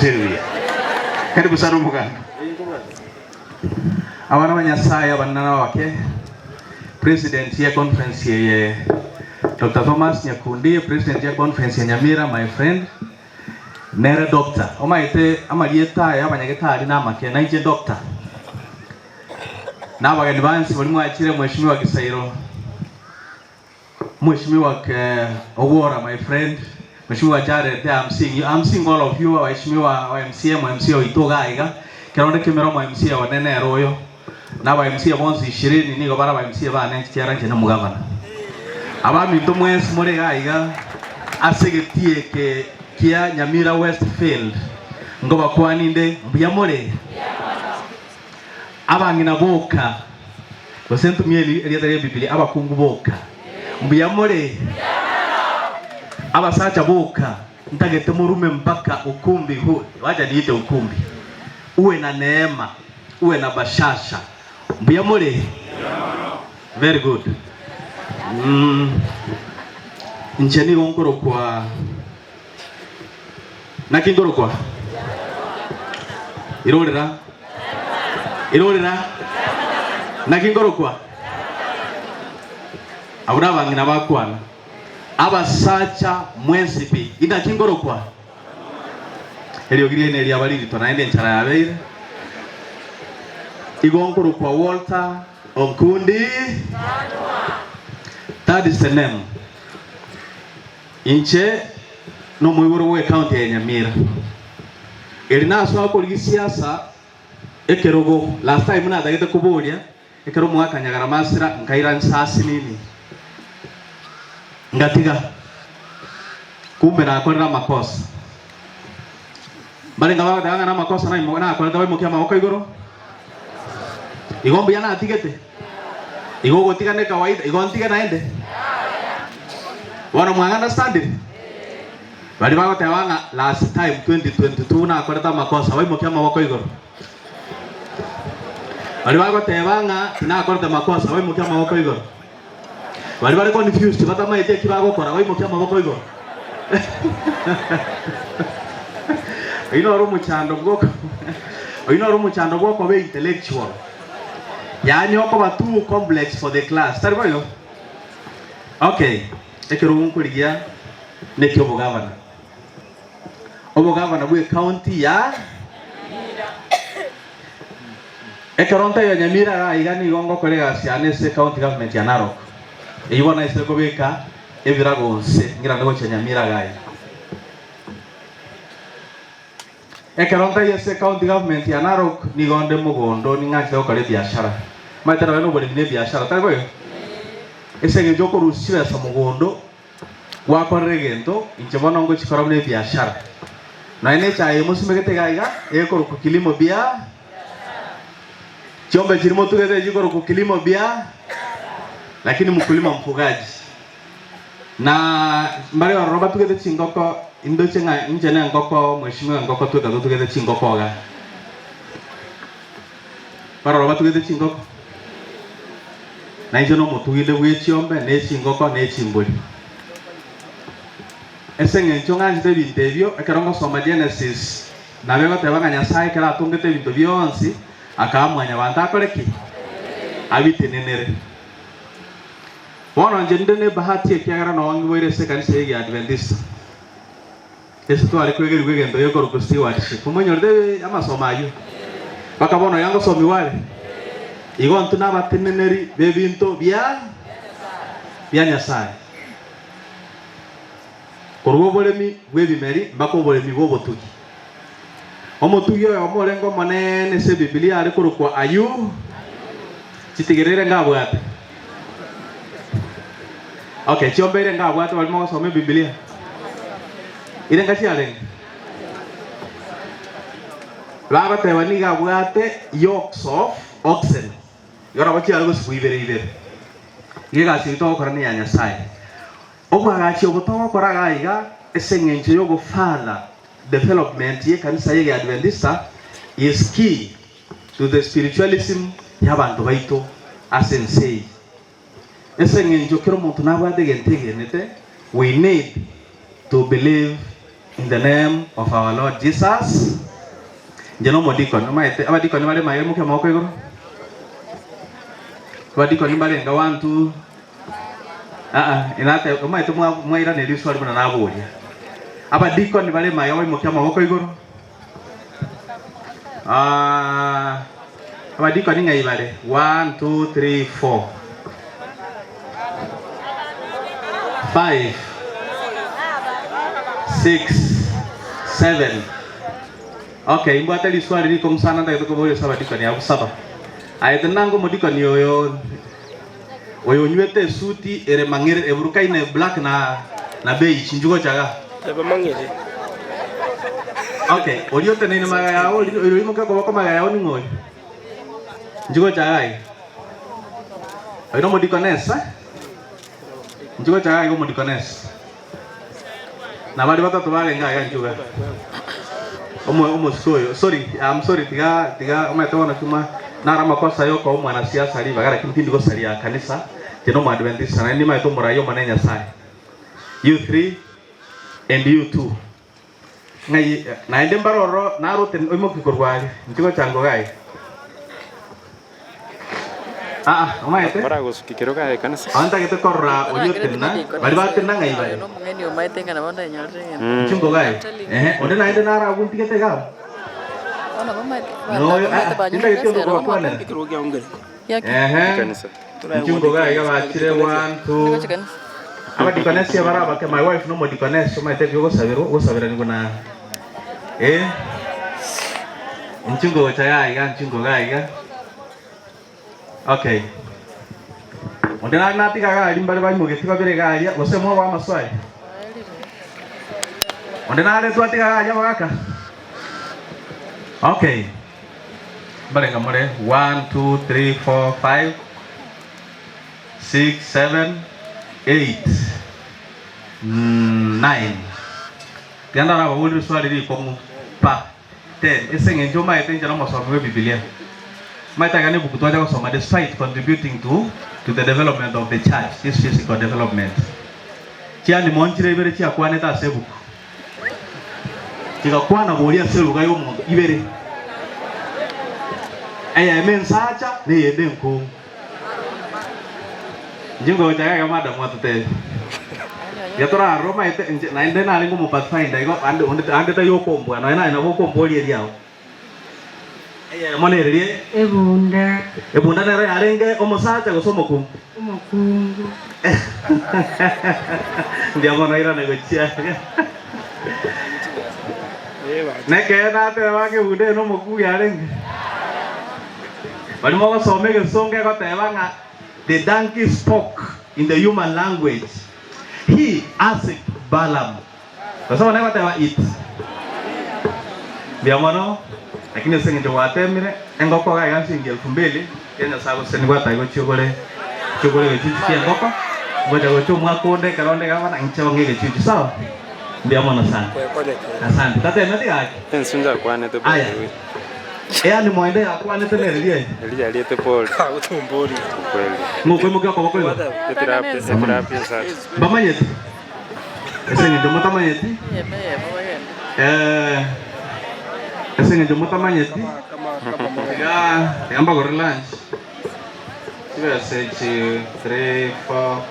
Teri buya. Karibu sana omoganda. Abana ba Nyasaye abanene na abake, President ye conference eye Doctor Thomas Nyakundi, President ye conference ya Nyamira my friend, nere Doctor. Omanyete amarieta aya abanyagetari namake, nainche Doctor. Na abageni bansi baria mwachire Mheshimiwa Gisairo, Mheshimiwa Owuora my friend, Mheshimiwa Jared I'm seeing you, I'm seeing all of you abaheshimiwa aba MCA, mo MCA oito iga iga, ekero onde kemera omo MCA one nere oyo, na aba MCA bonsi ishirini nigo bare aba MCA bane ekiagera inche nomogavana. Abaminto mwensi more iga iga ase egetii eke kia Nyamira West Field, nkobakwania inde mbuya more? Abang'ina boka, gose ntumie erieta ria Ebibilia, abakungu boka, mbuya more? Abasacha boka, ntagete morume mpaka ukumbi hu, wacha niite ukumbi, uwe na neema, uwe na bashasha. Mbuya more? Very good. Mm, inche nigo nkorokwa Naki nkorokwa? Irorera. Irorera. Naki nkorokwa? Abwo nabang'ina bakwana. Abasacha mwensi pi, inaki nkorokwa? Eriogi riaino eriaba ririto naende enchara yabeire. Igo nkorokwa Walter Onkundi. That is the name. Inche nomoibori bw'ecounty ya Nyamira. Eri nasoa korigia siasa ekerogo last time natagete koboria ekero omogaka Nyagarama asira nkaira nsasi nini ngatiga kumbe nakorire amakosa. Mbarenge bagoteba ng'a namakosa naimo nakorete baimokia amaboko igoro igo mbuya natigete igo ogotiga ne kawaida igo ntige naende. Bono mwa understandire? Baria bagoteba ng'a last time 2022 nakorete amakosa baimokie amaboko igoro. Baria bagoteba ng'a tinakorete makosa baimokie amaboko igoro. Baria bare confused batamaeti eki bagokora baimokie amaboko igoro. Oyio noro omochando bwoko oyio noro omochando bwokoba intellectual. Yaani okoba too complex for the class. Tari boigo? Okay, ekerogo nkorigia nekia obogavana. Obogavana bwe county ya Ekero ntaiyo Nyamira iga iga nigo ngokora egasi yane ase county government ya Narok. Eyio bono naisire kobeka ebirago nse ng'irane gochia Nyamira iga iga. Ekero ntaiyo ase county government ya Narok nigo nde mogondo ning'anchete gokora ebiashara. Omanyete nonya noboremi ne ebiashara, tari boigo? Ase eng'encho okorusia chibesa mogondo gwakorera egento, inche bono ngochikora buna ebiashara. Nonya ne echae eye mosimegete iga iga ekorokwa kilimo bia chiombe chiria motugete chikorokwa kilimo bia lakini mkulima mfugaji. Na mbare ororo batugete chingoko, indoche ng'a inche nengoko mweshimiwa engoko tweka totugete chingoko iga. Baroro batugete chingoko, na inche nomotugi inde bwe chiombe, ne chingoko, ne chimbori. Ase eng'encho ng'anchete ebinto ebio, ekero ngosoma Genesis, nabo egoteba ng'a Nyasae ekero atongete ebinto bionsi, akaa mwanyabanto akore ki? Abitenenere. Bono inche ninde nebahati ekiagera noo ngiboire ase ekanisa eye y'Egiadventista. Ase tware kwegerigwa egento gekorokwa stewardship. Omonyorete amasomo ayio? Mpaka bono oyo ngosomigwa are. Igo intwe nabateneneri b'ebinto bia bia Nyasae. Korwa oboremi bw'ebimeri mpaka oboremi bw'obotugi. Omotugi oyomo orenge omonene ase Ebibilia are korokwa Ayubu, chitigerere ngabwate. Okay, chiombe ire ngabwate baria mogosoma Ebibilia. Ire ngachiarenge? Bagoteba nigo abwate yokes of oxen. Igo nabo chiare gosibwa ibere ibere. Iga egasi eyio togokora neya Nyasae. Obwagachi obo togokora iga iga ase eng'encho y'ogofather development y'ekanisa y'Egeadventista is key to the spiritualism y'abanto baito ase ense eye. Ase eng'encho kera omonto nabwate egento egenete, we need to believe. In the name of our Lord Jesus. Inche nomodikoni, omanyete abadikoni bare maega imokia amaboko igoro. Abadikoni mbarenge one, two, aa inate omanyete mwa mwairaneria riswali buna naboria. Abadikoni bare maega baimokia amaboko igoro. Ah, abadikoni ng'ai bare? One, two, three, four, five, six, seven. Okay, imbwate riswali rikong'u sana ntagete koboria ase abadikoni abwo saba. Aye tenena omodikoni oyo oyo onywete esuti ere mang'ere eburukaine black na na beige inchuo gocha iga. Teba mang'ere. Okay, oria oteneine magega yao ori oria oimokia okoboko magega yao ning'o oria? Inchuo gocha iga iga. Oyo nomodikonesa, inchuo gocha iga iga omodikonesa. Na baria batato barenge aiga inchuo iga. Omo omosike oyo, sorry, I'm sorry tiga tiga omanyete bono chuma naro amakosa ya okoba omwanasiasa ribaga lakini tindi gosaria kanisa, inche na omoadventista naende nimanyete omorai omonene Nyasaye. You three and you two. Ng'ai naende mbare ororo narote oimoki korwa aria, inche gocha ngoga iga. Aa, omanyete? Baragosukia kerogo aye ekanisa. Aba ntagete korora oria otenena, baria batenena ng'ai bare? Inche ngoga iga. Ehe, onde naende naro agwo ntigete iga abwo? Noyo, aa, tintageti onde okobakwanera. Ehe, Ekanisa. inche ngoga iga bachire one, two, abadikonesi abare abake, my wife nomodikonesi, omanyete ebi ogosaberwa, ogosaberanigwa na eh, inche ngocha iga iga, inche ngoga iga. Okay. Onde nare natiga iga aria mbare baimogetie babere iga aria, gose mwaboa amaswali? Onde nare twatiga iga aria abagaka? Okay. Mbarenga more? One, two, three, four, five, six, seven, eight, nine. Tiga ndarababorie riswali rikong'u pa. 10, Ase engencho omaete inche nomosomi bw'Ebibilia, omanyete iga nebuku twacha gosoma despite contributing to to the development of the church, this physical development. Chianimo nchire ibere chiakwanete ase ebuku. Chigakwana boria ase eluga y'omonto ibere. Eyemo ensacha na eyende enkungu. Inche ngocha iga iga madam atotebia. Riria torarore omanyete inche naende narenge omopathfinder igo ande onde ande tari okombua nonya naye nabo okomboria eriao. Eyemo nereria Ebunda. Ebunda nero yarenge omosacha gose omokungu? Omokungu. Mbuya mono irane gochia iga. Nekeene nateba ng'a ebunda eye nomokungu yarenge. Baria mogosoma egesongo egoteba ng'a the donkey spoke in the human language, he asked Balaam. Gose bono egoteba it. Mbuya mono, lakini ase eng'encho gwatemire, engoko iga iga nsingi elfu mbili, ekiagera Nyasae agosesenie gwatagete gochia ogore gochia ogore egechuchu kia engoko, ngocha gocha omwaka onde ekero onde iga bono inche ong'e egechuchu sawa? Mbuya mono sana. Asante. Tatemeti gaki? Ensuncha akwanete by Aya. the way. Eani moende yakwanete nereria eye. Eria yariete pole. Kweli. Ng'okoimokia okoboko igo. Etrap etrap ensacha. Mbamanyeti? Ase eng'encho motamanyeti, eh, ase eng'encho motamanyeti, tiga tiga mbagorere lunch. Chibesa echi 3, 4,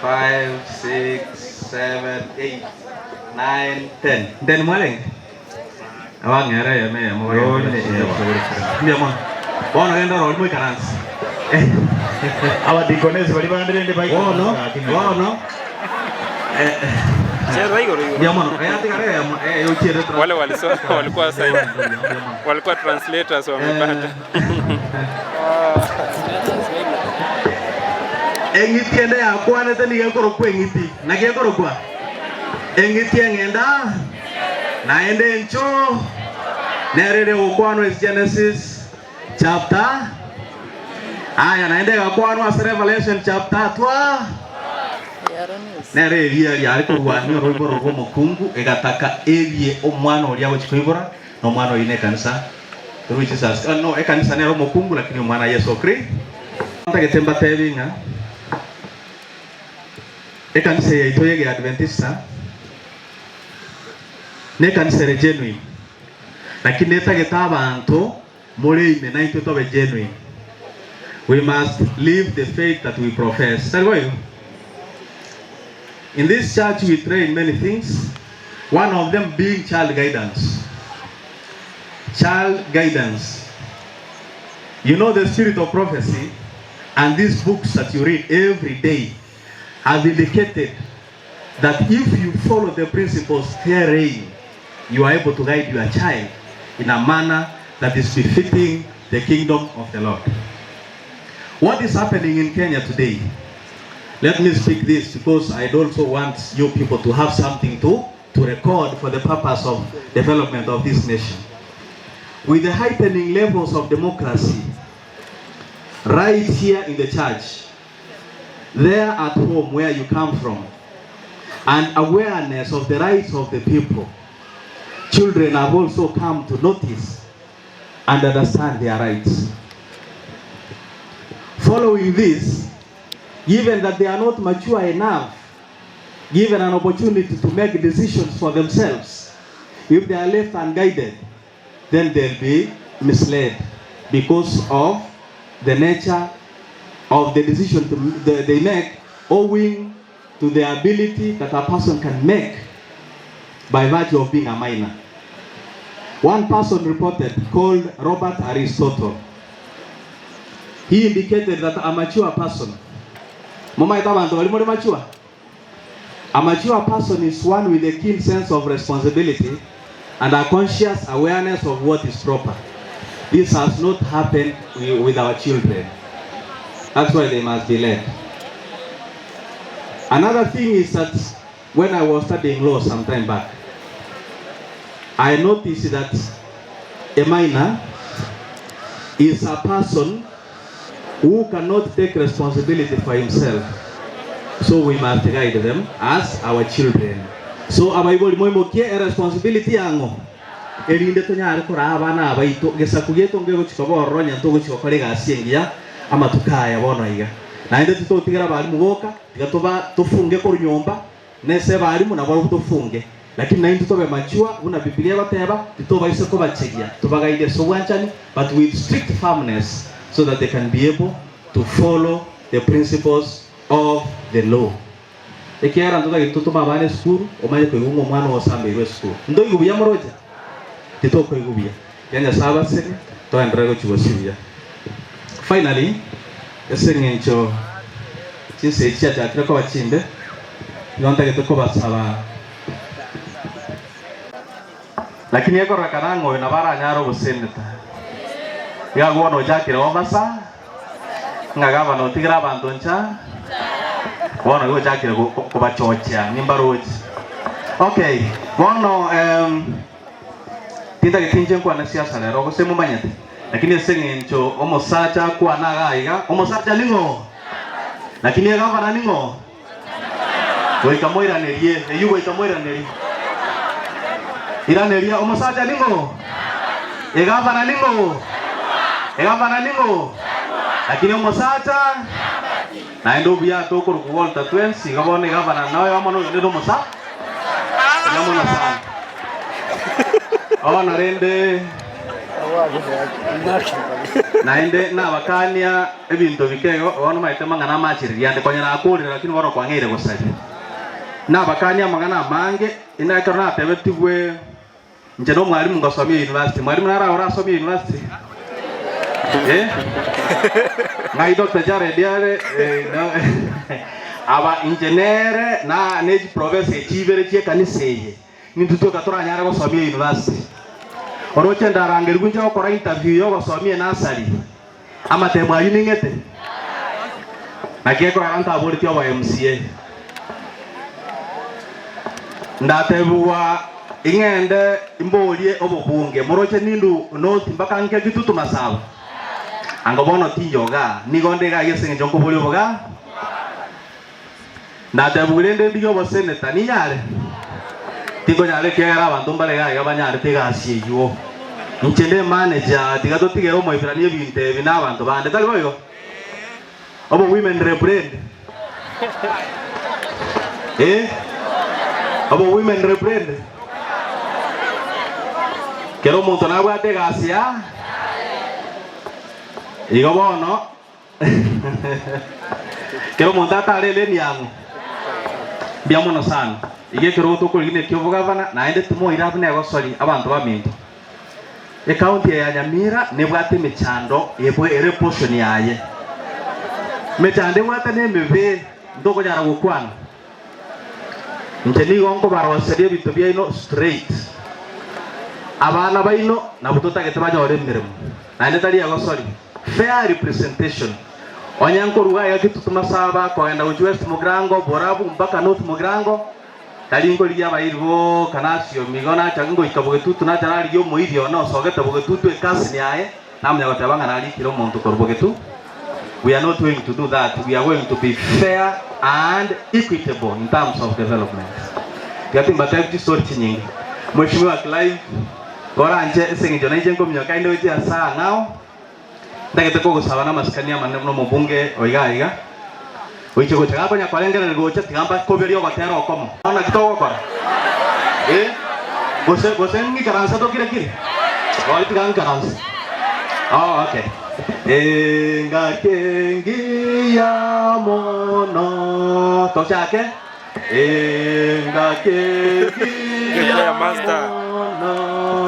5, 6, 7, 8, 9, 10. Ten mwarenge? Abang'era eyemo eyemo bagende Mbuya mono. Bono genda orori moikaranse. Abadikonesi baria bande rende Bono, baikaranse gaki ng'a. bono eh, mbuya mono. Eh, atigare eyemo eh, yochiere tra- Wale waliso walikuwa side walikuwa translators wamepata. Eng'iti ende yakwanete nigo ekorokwa eng'iti. Naki ekorokwa? Eng'iti eng'enda. Naende incho nere ere gokwanwa ase Genesis chapter aya naende egakwanwa ase Revelation chapter twa nere eria riare korwania oroiboro rw'omokungu egataka erie omwana oria agochia koibora na omwana oyio nekanisa through Jesus ah, no ekanisa nere omokungu lakini omwana Yeso Kristo ntagete mbatebi ng'a ekanisa yaito y'Egeadventista. Nekanisa ere genuine, lakini netagete abanto more ime naintwe tobe genuine. We must live the faith that we profess. Tari boigo? In this church we train many things, one of them being child guidance. Child guidance. You know the spirit of prophecy and these books that you read every day have indicated that if you follow the principles therein, you are able to guide your child in a manner that is befitting the kingdom of the Lord. What is happening in Kenya today? Let me speak this because I'd also want you people to have something to, to record for the purpose of development of this nation. With the heightening levels of democracy, right here in the church, there at home where you come from, and awareness of the rights of the people, children have also come to notice and understand their rights. Following this, given that they are not mature enough, given an opportunity to make decisions for themselves, if they are left unguided, then they'll be misled because of the nature of the decision to, the, they make owing to the ability that a person can make by virtue of being a minor. One person reported called Robert Aristotle. He indicated that a mature person, momaete abanto baria more mature? A mature person is one with a keen sense of responsibility and a conscious awareness of what is proper. This has not happened with our children. That's why they must be led. Another thing is that when I was studying law some time back, I noticed that a minor is a person who cannot take responsibility for himself so we must guide them as our children. So abaibori moimokie eresponsibility yang'o erinde tonyare koraa abana abaito gesaku giaito ngegochi koba ororo onye ntogochi gokora egasi engiya amatuko aya bono iga. Naende titotigera abalimu boka tiga toba tofunge korwa nyomba Nese abalimu nabarobwo tofunge, lakini naintwe tobe mature buna Bibilia egoteba, titobaisa kobachegia, tobagaidie ase obwanchani, but with strict firmness so that they can be able to follow the principles of the law. Ekiagera ntotagete totome abana esukuru, omanye koigwa ng'a omwana oo osambeirwe esukuru. Ntoigwe buya moroche? Titokoigwa buya. Tiga Nyasae abasenie, toenderere gochia bosio buya. Finally, ase eng'encho chinsa echi chiachakire koba chimbe, nigo ntagete kobasaba. Lakini ekororekana ng'a oyo nabo aranyare ogoseneta. Iga agwo bono ochakire gobasa, ng'a gavana otigire abanto ncha, bono igo ochakire kobachochea, nimbaroche. Okay, bono Tintageti inche nkwane siasa rero, gose momanyete, lakini ase eng'encho omosacha akwana iga iga, omosacha ning'o? Lakini egavana ning'o? Goika moiranerie, eyio goika moiranerie. Iraneria, omosacha ning'o? Egavana ning'o? Egavana ning'o? Lakini omosacha naende obuya tokorokwa Walter twensi, iga bono egavana noyo amo noyo onde nomosa. Buya mono sana. Bono rende naende nabakania ebinto bike igo, bono omanyete amang'ana amachereria ande konya nakorire lakini bono kwang'eire gosaria. Nabakania amang'ana amange, ina ekero natebetigwe inche na omwalimu ngosomia university, mwalimu naro orasomie university? Eh? Ng'ai Doctor Jared are? Eh, no. Aba inche nere na ne chiprofesa echi ibere chi'ekanisa eye, nintwe tweka toranyare gosomia university. Oroche ndarangerigwe inche gokora interview y'ogosomia enasari, amatemo ayio ning'ete? Naki ekogera ntaboretie obo MCA. Ndatebigwa ing'ende imborie obobunge, moroche nindu noti mpaka nke Kitutu Masaba. Ango bono tinyoga, nigo nde iga ase engencho nkoboria oboga. Ndatebigwe rende ndigie oboseneta, ninyare? Tinkonyara ekiagera abanto mbare iga iga banyarete egasi eyio. Inche nde manager, tiga totigere Omoiberania ebinto ebi na abanto bande, tari boigo? Obo women rep rende? Eh? Obo women rep rende? Kera omonto nabwate egasi ya igo bono kera omonto atare eleni yang'o mbuya mono sana. Iga ekerogo tokorigia nekia obogavana naende timoira buna egosori abanto baminto. Ecounty eye ya Nyamira nebwate emechando ebwe ere eportion yaye. Emechando ebwate nemebe ntokonyara gokwana. Inche nigo nkobaroseria ebinto biaino straight. Abana baino nabwo totagete banyore emeremo, naende tari egosori. Fair representation. Onye nkoruga iga Kitutu Masaba kogenda gochia West Mugirango, Borabu mpaka North Mugirango, tari nkorigia abairi boka nasiomi igo nacha ngoika Bogetutu nacha narigia omoiri one osogete Bogetutu ecousin yaye, namanya goteba ng'a narikire omonto korwa Bogetu. We are not going to do that, we are going to be fair and equitable in terms of development. Tiga timbatebi chistori chinyinge. Mweshimiwa Clive, koranche ase eng'encho nainche nkominyoka inde gochia ase ang'ao, ntagete kogosaba namasikani amanene buna omobunge o iga iga, oiche gocha gakonya korengereria gocha tiga mbakoberie ogotera okomo. Bono naki togokora? Eh? Gose gose ng'ikaranse tokire kiri? Gori tiga ng'ikaranse. Oh, okay. Engaki engiya mono. Tochake. Engaki engiya Choir master. mono.